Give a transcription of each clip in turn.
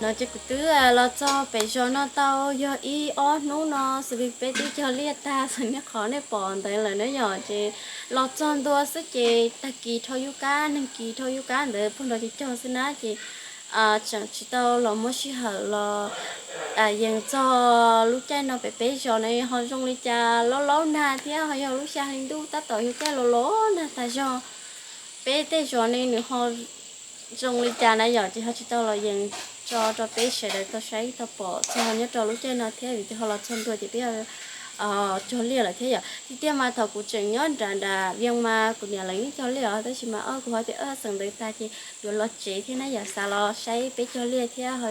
No ces kuv twb los txog pem zos no tau yog ib ob hnub no xws li peb twb cog liaj tag xwb nej qhov nej pom ntawd lawm na yom. Ces los txog ntua xwb ces tag kis dhau yub kab, neeg kis dhau yub kab ntawd puag nrad ces cog xwb na ces tseem tsis tau los muab sij hawm los yees txog lub caij no pem peb zos no ho zoo li cas, laub laub nag thiab ho yog lub xya hli ntuj tab tom yog caij los los nag tag zog. Peb tej zos ne nws ho zoo li cas na yom, ces ho tsis tau los yees tso rau peb sawv daws tau saib tau pom txog nyob rau lub caij no thiab vim tias ho los txog ntua ces peb cog liaj lawm thiab yom. Tiag tiag mas thaum kuv tseem nyob nram nram Vias mas kuv niam lawv yeej cog liaj os, tab sis mas kuv ho tias xeem ntawd tag ces yuav los tsev thiab na yom, xav los saib peb cog liaj thiab ho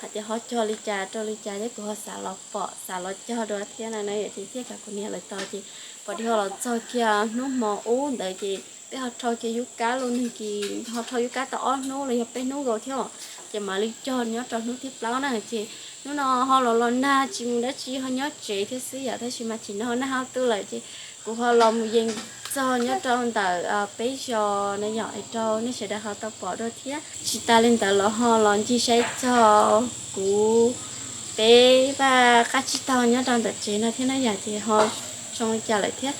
hais tias ho cog li cas rau li cas thiab kuv ho xav los pom xav los cog dua thiab no na yom. Ces thiaj kom kuv niam lawv tos ces pom dheev ho los txog kiag hnub hmo ub ntawd ces peb ho rho kiag yub kab los, neeg kis ho rho yub kab tau ob hnub los yog peb hnub nkaus thiab ces mam li cog nyob rau hnub thib plaub na. Ces hnub no ho los los nag tsis mus dab tsi ho nyob tsev thiab xwb yom, tab sis mas chim no ho nag ho tu lawm ces kuv ho los mus yees txog nyob rau ntawm peb zos na yom, es rau nej sawv daws ho tau pom dua thiab. Tsis tas li ntawd los ho los ncig saib txog kuv peb vaj qab tsib taug nyob rau ntawm tsev no thiab na yom, ces ho zoo li cas lawm thiab.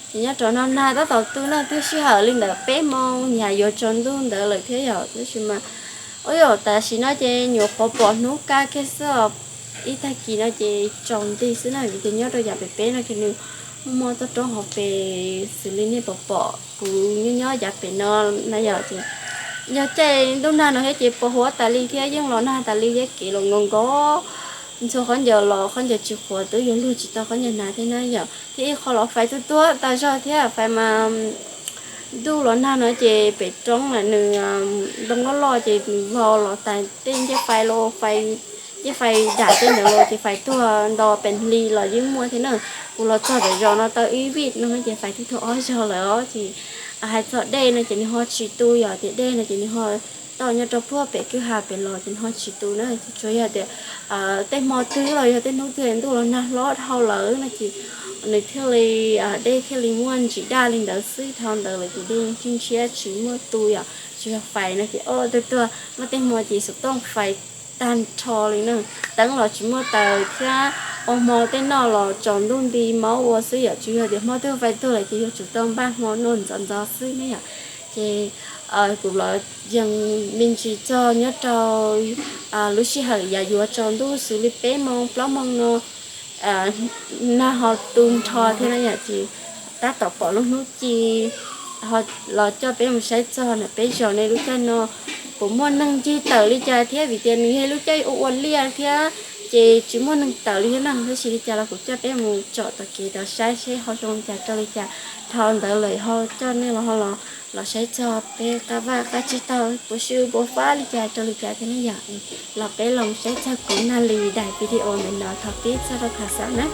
Ces nyob rau no nag tab tom tu no twb sij hawm li ntawm peb moo nyuam yuav tsaus ntuj ntawd lawm thiab yom, tab sis mas ua yam tam sim no ces nyuam qhuav pom hnub kaj kiag xwb os. Ib tag kis no ces tsaus nti xwb na, vim tias nyob rau yav pem peb no ces nws muaj muaj toj roob hauv pes xws li nej pom pom kuv nyob nyob yav pem no na yom. Ces yog caij ntuj nag no thiab ces pos huab tas li thiab yeej los nag tas li thiab, kev los nkaus nkaus, ntxhua khaub ncaws los khaub ncaws tsis qhuav twb yuav luag tsis tau khaub ncaws hnav thiab na yom. Thiab ib qho los fais tuag tuag tas zog thiab, fais mas ntuj los nag no ces pem roob mas nws ntoo loj loj ces nws vau los tais tej ncej fais los, ncej fais dam tej ntawd los ces fais tuag nto pes hli los yeej muaj thiab na. Kuv los txog pem zos no tau ib vij no ces fais twb tuag ob zaug lawm os. Ces hais txog dej no ces nws ho tsis tu yom, tias dej no ces nws ho tau nyob rau puag pem kwj ha pem los ces nws ho tsis tu na. Tsuas yog tias tej hmo twg los yog tej hnub twg ntuj los nag hlob dhau lawm no ces nws thiaj li, dej thiaj li muaj ntsis daj li ntawd xwb. Dhau ntawd lawm ces dej yeej tshiab tsis muaj tu yom. Tsuas yog fais no ces o tuag tuag, muaj tej hmo ces xov tooj fais tag nrho li na. Teeb los tsis muaj taws thiab, ua hmo tej noj los tsaus ntuj nti maub ua xwb yom. Tsuas yog tias hmo twg fais tuag lawm ces yuav tsum tau npaj hmo noj ntxov ntxov xwb ne yom. Ces kuv los yees me ntsis txog nyob rau lub sij hawm yav yuav tsaus ntuj xws li peb moo plaub moo no, nag ho tu nrho thiab na yom. Ces tab tom pom lub hnub ci los coj peb mus saib txog ntawm peb zos ne lub caij no puas muaj neeg ncig tawm li cas thiab, vim tias nws yog lub caij ua ua liaj thiab ces tsis muaj neeg tawm li thiab na. Tab sis li cas los kuv coj peb mus tsom tom kev tod saib seb ho zoo li cas rau li cas. Dhau ntawd lawm ho coj nej los ho los, los saib txog peb qab vaj qab tsib taug puas swb puas fab li cas rau li cas thiab ne yom. Los peb los saib txog kuv Naj Lis daim video ntawm no thaum pib txog rau thaum xaus na.